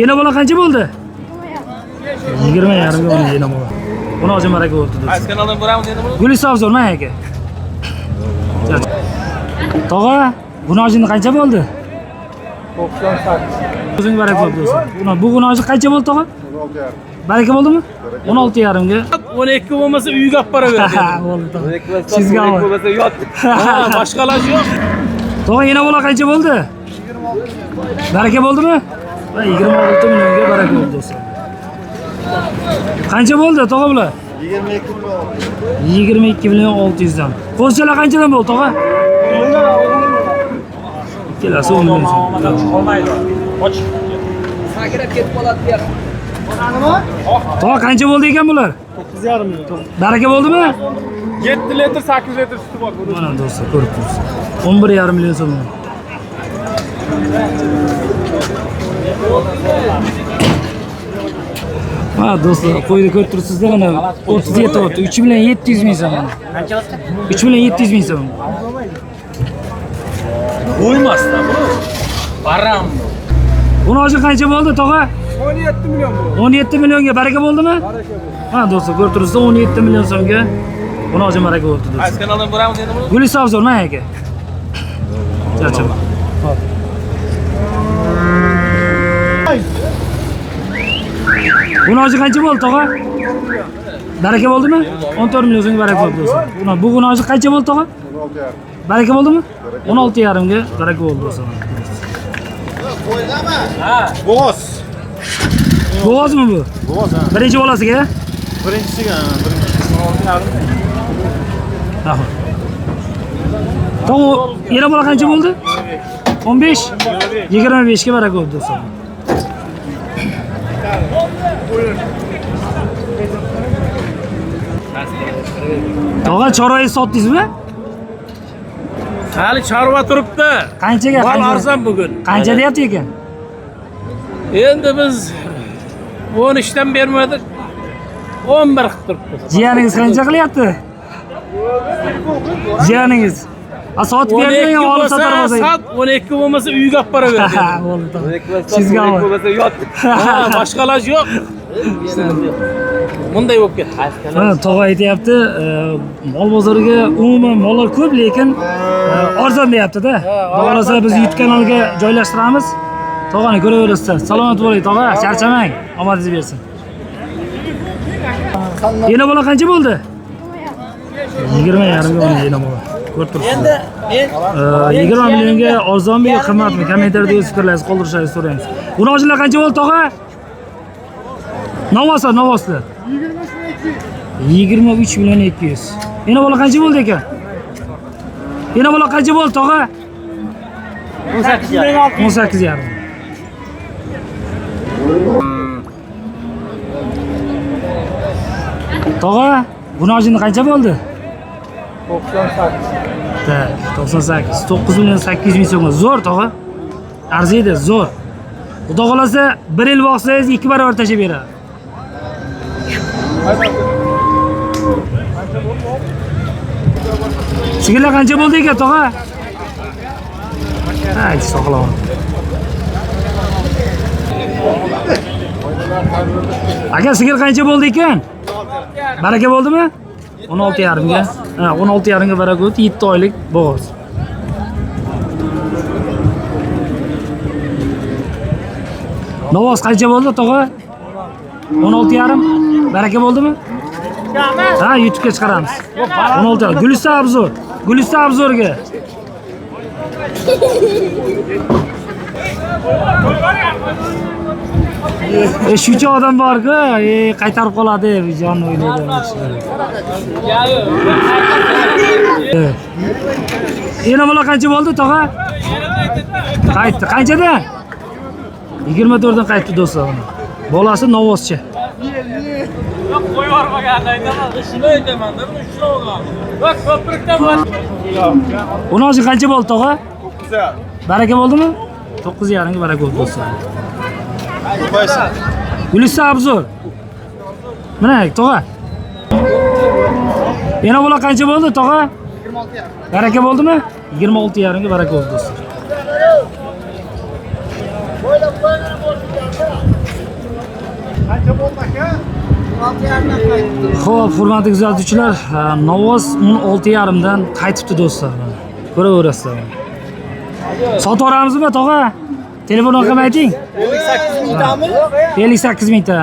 Yana bola qancha bo'ldi? 20,5 ga yana bola. Buni hozir baraka bo'ldi do'stlar. Qaysi kanaldan ko'ramiz endi buni? Guliston zo'r mana aka. Tog'a, g'unojini qancha bo'ldi? 98. O'zing baraka bo'ldi do'stlar. Bu g'unoji qancha bo'ldi tog'a? 16,5. Baraka bo'ldimi? 16,5 ga. 12 bo'lmasa uyga olib boraver. Bo'ldi tog'a. Sizga omad. Bo'lmasa yot. Ha, boshqa iloji yo'q. Tog'a yana bola qancha bo'ldi? 26. Baraka bo'ldimi? Va 26 millionga baraka bo'ldi do'stlar. Qancha bo'ldi tog'a bular? 22 million. 22 million 600 dan. Qo'zchalar qanchadan bo'ldi tog'a? Ikkalasi 10 million so'm. Sakrab ketib qoladi bu yoqqa. Tog'a qancha bo'ldi ekan bular? 9,5 million. Baraka bo'ldimi? 7 litr, 8 litr suti bor. Mana do'stlar ko'rib turibsiz. 11,5 million so'm. Ha do'stlar, qo'yni ko'rib turibsizlar, mana 37 bo'ldi. 3 million 700 ming so'm. 3 million 700 ming so'm. Qo'ymasda bu. Baram bu. Buni hozir qancha bo'ldi tog'a? 17 million bu. 17 millionga baraka bo'ldimi? Baraka bo'ldi. Ha do'stlar ko'rib turibsizlar, 17 million so'mga buni hozir baraka bo'ldi do'stlar. Qaysi kanaldan ko'ramiz endi buni? Guliston zo'r mana aka. Charchama. Buni hozir qancha bo'ldi tog'a? Baraka bo'ldimi? 14 million so'mga baraka bo'ldi do'stlar. Buni bu hozir qancha bo'ldi tog'a? 16,5. Baraka bo'ldimi? 16,5 ga baraka bo'ldi do'stlar. Bo'g'oz. Bo'g'ozmi bu? Bo'g'oz ha. Birinchi bolasiga? Birinchisiga, ha, birinchisi 16,5. Rahmat. Tog'a, yana bola qancha bo'ldi? 15? 25 ga baraka bo'ldi do'stlar. Tog'a, chorvayi sotdingizmi? Hali chorva turibdi. Qanchaga? Mol Qancha? arzon bugun. Qancha deyapti ekan? Endi biz 13 dan bermadik. 11 qilib turibdi. Jiyaningiz qancha qilyapti? Jiyaningiz. A sotib berding 12 yo olib sotar bo'lsa, bo'lsang? sot, 12 bo'lmasa uyga olib boraver. Bo'ldi tog'a. Sizga omad. Bo'lmasa yot. Ha, boshqa iloji yo'q. Bunday bo'lib ketdi. Mana tog'a aytyapti, mol bozoriga umuman mollar ko'p, lekin arzon deyapti-da. Xudo xohlasa biz YouTube kanaliga joylashtiramiz. Tog'ani ko'raverasizlar. Salomat bo'ling tog'a, charchamang. Omadingiz bersin. Yana bola qancha bo'ldi? 20,5 ga yana bola. Ko'rib turibsizlar. 20 millionga arzonmi yo qimmatmi? Kommentariyada o'z fikrlaringizni qoldirishingizni so'raymiz. G'unojilar qancha bo'ldi tog'a? Novvoslar, novvoslar. 23 million 200. Yana bola qancha bo'ldi ekan? Yana bola qancha bo'ldi tog'a? 18,5. Tog'a, g'unojini qancha bo'ldi? 98. Tak, 98. 9 million 800 ming so'mga. Zo'r tog'a. Arziydi, zo'r. Xudo xolasa 1 yil boqsangiz 2 barobar tashlab beradi. Sigirlar qancha bo'ldi ekan tog'a? Ha, sog'lom. Aka, sigir qancha bo'ldi ekan? Baraka bo'ldimi? 16,5 ga. Ha, 16,5 ga baraka bo'ldi, 7 oylik bo'g'oz. Novoz qancha bo'ldi tog'a? 16,5. Baraka bo'ldimi? Ha, YouTube'ga chiqaramiz. 16. Guliston Abzor. Guliston Abzorga. Shuncha odam bor-ku, qaytarib qoladi deb jon o'ylaydi. Yana bola qancha bo'ldi tog'a? Qaytdi. Qanchada? 24 dan qaytdi do'stlar. Bolasi novvoschi. Qo'yib yubormaganini aytaman. Shuni aytaman-da, buni shuni olgan. Bak, ko'prikdan bor. Uni hozir qancha bo'ldi tog'a? 9,5. Baraka bo'ldimi? 9,5 ga baraka bo'ldi do'stlar. Guliston Abzor. Mana tog'a. Yana bola qancha bo'ldi tog'a? 26,5. Baraka bo'ldimi? 26,5 ga baraka bo'ldi do'stlar. Xo'p, hurmatli kuzatuvchilar, Navoz 16,5 dan qaytibdi do'stlar. Mana. Ko'raverasizlar. Sotib yuboramizmi, tog'a? Telefon raqami ayting. 58 mingtami? 58 mingta.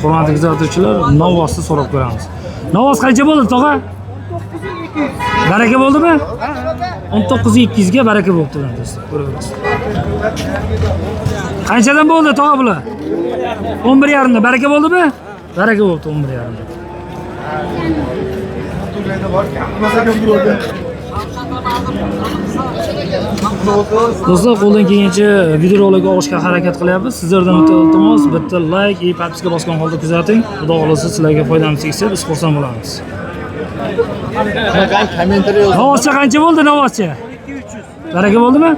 Hurmatli kuzatuvchilar, Navozni so'rab ko'ramiz. Navoz qancha bo'ldi, tog'a? Baraka bo'ldimi? 19,200 ga baraka bo'libdi mana do'stlar, ko'raverasiz. Qanchadan bo'ldi tog'a bular? 11,5 da baraka bo'ldimi? Baraka bo'libdi 11,5 da. Do'stlar, qo'ldan kelgancha videorolik olishga harakat qilyapmiz. Sizlardan bitta iltimos, bitta like va podpiska bosgan holda kuzating. Xudo xohlasa sizlarga foydamiz tegsa, biz xursand bo'lamiz. Novvoscha qancha bo'ldi, Novvoscha? Baraka bo'ldimi?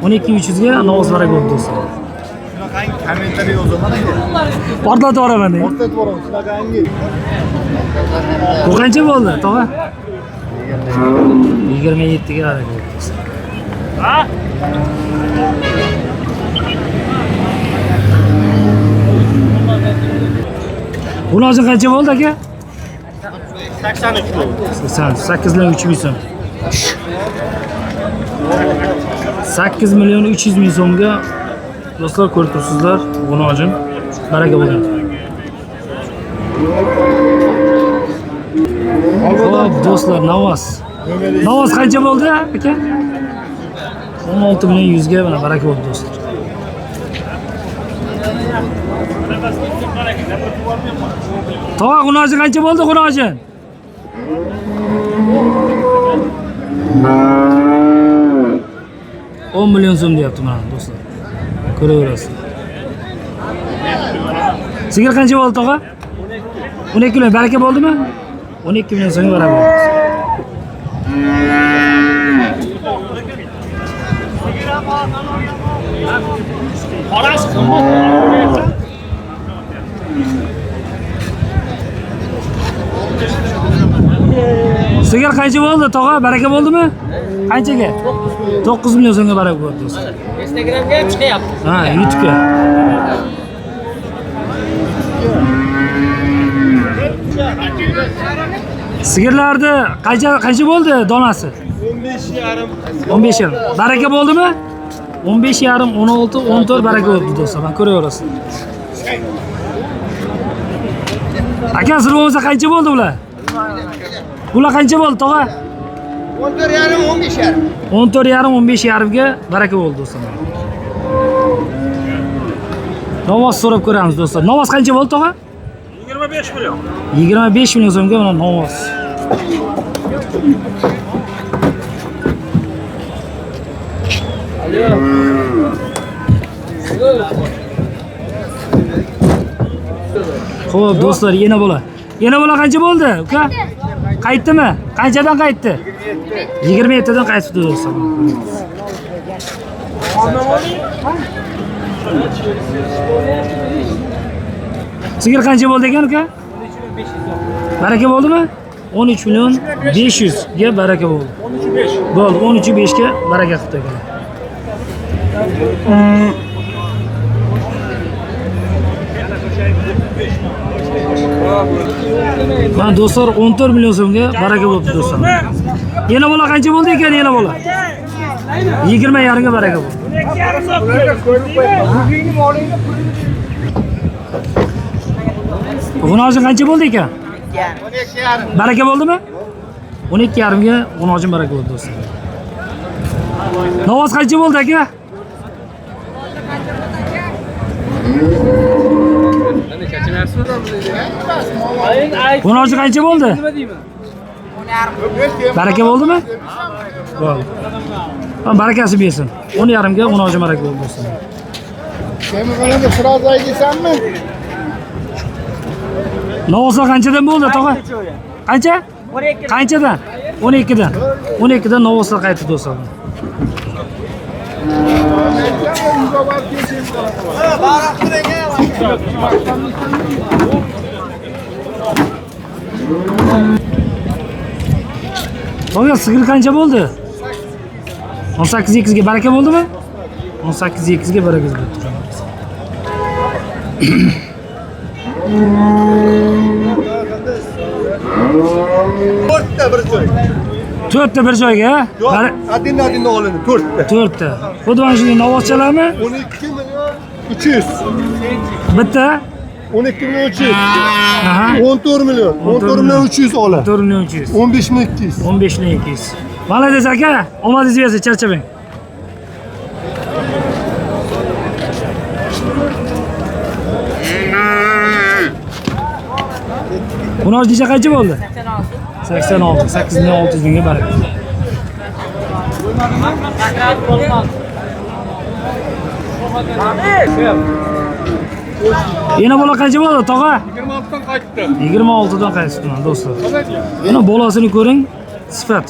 12,300 ga Navoz baraka bo'ldi do'stlar. Shunaqangi kommentariy yozaman aka. Portlatib yuboraman deng. Portlatib yuboraman, shunaqangi. Bu qancha bo'ldi, tog'a? 27 ga baraka bo'ldi do'stlar. Buni hozir qancha bo'ldi aka? 83 bo'ldi. 88 million 3 ming so'm. 8 million 300 ming so'mga do'stlar ko'rib turibsizlar, g'unojin baraka bo'lgan. Xo'p, do'stlar, Navoz. Navoz qancha bo'ldi aka? 16 million 100 ga mana baraka bo'ldi do'stlar. Tog'a, g'unojin qancha bo'ldi, g'unojin? 10 million so'm deyapti mana do'stlar. Ko'raverasizlar. Sigir qancha bo'ldi tog'a? 12 million baraka bo'ldimi? 12 million so'mga baraka bo'ldi. Qorasi qimmat. Sigir qancha bo'ldi tog'a? Baraka bo'ldimi? Qanchaga? 9 million so'mga baraka bo'ldi do'stlar. Instagramga ham chiqyapti. Ha, YouTube'ga. Sigirlarni qancha bo'ldi donasi? 15,5. 15,5. Baraka bo'ldimi? 15,5, 16, 14 baraka bo'ldi do'stlar. Mana ko'raverasiz. Aka, sizlar bo'lmasa qancha bo'ldi ular? Ular qancha bo'ldi, tog'a? 14,5, 15,5. 14,5, 15,5 ga baraka bo'ldi do'stlar. Navoz so'rab ko'ramiz do'stlar. Navoz qancha bo'ldi, tog'a? 25 million. 25 million so'mga mana Navoz. Xo'p, do'stlar, yana bola. Yana bola qancha bo'ldi, uka? Qaytdimi? Qanchadan qaytdi? 27 dan qaytibdi do'stlar. Sigir qancha bo'ldi ekan, uka? Baraka bo'ldimi? 13 million 500 ga baraka bo'ldi. 13,5. Bo'ldi, 13,5 ga baraka qilibdi ekan. Mana do'stlar 14 million so'mga baraka bo'libdi do'stlar. Yana bola qancha bo'ldi ekan, yana bola? 20,5 ga baraka bo'ldi. G'unojin qancha bo'ldi ekan? 12,5. Baraka bo'ldimi? 12,5 ga g'unojin baraka bo'ldi do'stlar. Navoz qancha bo'ldi aka? G'unojin qancha bo'ldi? Baraka bo'ldimi? Bo'ldi. Ha, barakasi bersin. 10,5 ga g'unojin baraka bo'ldi do'stlar. Temirxonada sразу aytaysanmi? Novvoslar qanchadan bo'ldi, tog'a? Qancha? 12. Qanchadan? 12dan. 12dan novvoslar qaytdi do'stlar. Tog'a, sigir qancha bo'ldi? 18,2 ga baraka bo'ldimi? 18,2 ga baraka bo'ldi. To'rtta bir joy. To'rtta bir joyga? Yo'q, adin-adin olindi to'rtta. To'rtta. Xuddi mana shunday novvozchalarmi? 12 million 300. Bitta? 12 million 300. Aha. 14 million. 14 million 300 ola. 4 million 300. 15 million 200. 15 million 200. Молодец aka, omadingiz bersin, charchamang. Buni necha qancha bo'ldi? 86. 86, 8 million 600 mingga baraka. Yana bola qancha bo'ldi, tog'a? 26 dan qaytdi. 26 dan qaytibdi do'stlar. Buni bolasini ko'ring, sifat.